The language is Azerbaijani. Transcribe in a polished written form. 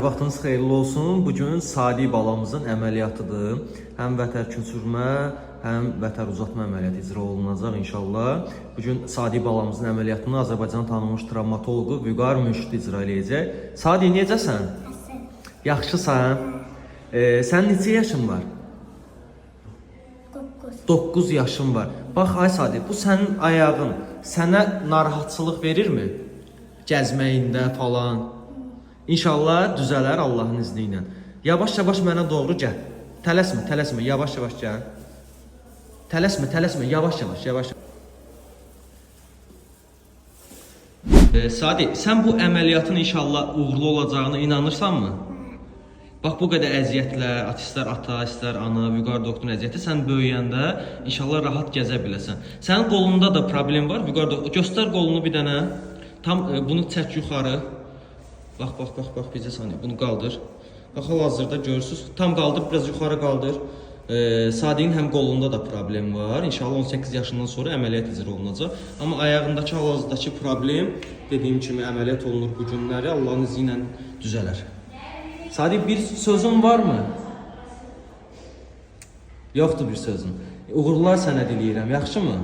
Vaxtınız xeyirli olsun. Bu gün Sadi balamızın əməliyyatıdır. Həm vətər köçürmə, həm vətər uzatma əməliyyatı icra olunacaq inşallah. Bu gün Sadi balamızın əməliyyatını Azərbaycan tanınmış travmatoloqu Vüqar Mürşid icra eləyəcək. Sadi, necəsən? Yaxşısan? Sənin neçə yaşın var? 9. 9 yaşın var. Bax ay Sadi, bu sənin ayağın sənə narahatçılıq verirmi? Gəzməyində falan. İnşallah düzələr Allahın izni ilə. Yavaş-yavaş mənə doğru gəl. Tələsmə, tələsmə, yavaş-yavaş gəl. Tələsmə, tələsmə, yavaş-yavaş, yavaş. Sadi, sən bu əməliyyatın inşallah uğurlu olacağına inanırsanmı? Bax bu qədər əziyyətlər, istər ata, istər ana, Vüqar doktorun əziyyəti, sən böyüyəndə inşallah rahat gəzə biləsən. Sənin qolunda da problem var. Vüqar doktor, göstər qolunu bir dənə. Tam bunu çək yuxarı. Bax, bax, bax, bax, bircə saniyə. Bunu qaldır. Bax, hal-hazırda görürsüz. Tam qaldır, biraz yuxarı qaldır. Sadiqin həm qolunda da problem var. İnşallah 18 yaşından sonra əməliyyat icra olunacaq. Amma ayağındakı hal-hazırdakı problem dediyim kimi əməliyyat olunur bu günləri. Allahın izni ilə düzələr. Sadiq, bir sözün varmı? Yoxdur bir sözün. Uğurlar sənə diləyirəm, yaxşımı?